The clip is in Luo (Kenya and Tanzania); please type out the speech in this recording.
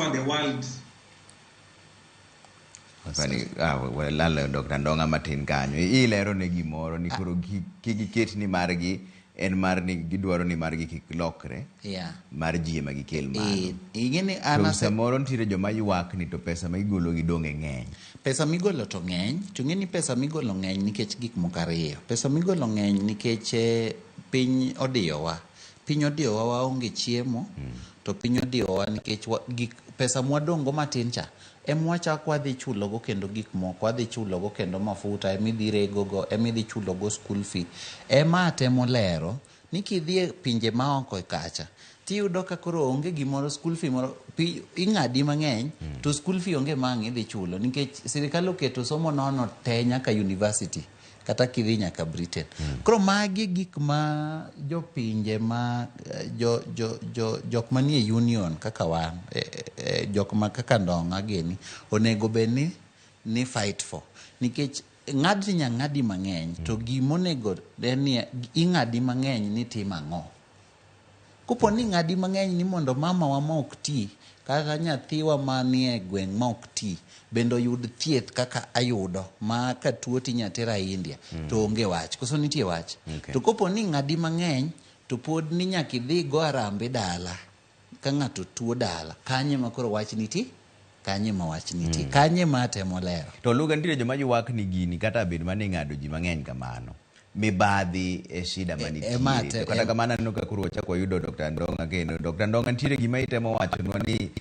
over the world. Sani, ah, walalo Dr. Ndonga matin kanyo. Ilero ne gimoro ni koro kik giket ni margi en mar ni gidwaro ni margi kik lokre. Mar ji ema gikel malo. Ing'e ni an To samoro nitiere joma ywak ni to pesa ma igolo gi dong' e ng'eny. Pesa migolo to ng'eny, to ing'e ni pesa migolo ng'eny nikech gik moko ariyo. Pesa migolo ng'eny nikech piny odiyowa. Piny odiyowa waonge chiemo, to piny odiyowa nikech gik, pesa mwadong'go matin cha, ema wachako wadhi chulogo kendo gik moko, wadhi chulogo kendo mafuta, ema idhi regogo, ema idhi chulogo school fee. Ema atemo lero ni kidhi e pinje maoko kacha, tiyudo ka koro onge gimoro, school fee moro, ing'adi mang'eny, to school fee onge ma ang' idhi chulo, nikech sirikal oketo somo nono te nyaka university, kata kidhi nyaka Britain. Koro magi gik ma jopinje ma, jo, jo, jo, jok manie union kaka wan, jok ma kaka Ndong'a gini, onego bed ni fight for. Nikech ng'ad inya ng'adi mang'eny, to gimonego en ni ing'adi mang'eny ni tim ang'o? Kopo ni ng'adi mang'eny ni mondo mama wa ma ok ti, kata nyathiwa manie gweng' ma ok ti, bende oyud thieth kaka ayudo, ma ka tuo tinya tera India, to onge wach. Koso nitie wach? To kopo ni ng'adi mang'eny, to pod ni nyaka idhi go arambe dala, ka ng'ato tuo dala, kanye ma koro wach nitie? Kanye ma wach nitie? Kanye ma atemo lero? To Luga nitiere joma ywak ni gini kata bed mana ni ng'ado ji mang'eny kamano. Mibadhi e shida manitiere. To kata kamano aneno ka koro wachako wayudo Dr. Ndonga kendo. Dr. Ndonga nitiere gima itemo wachonwa ni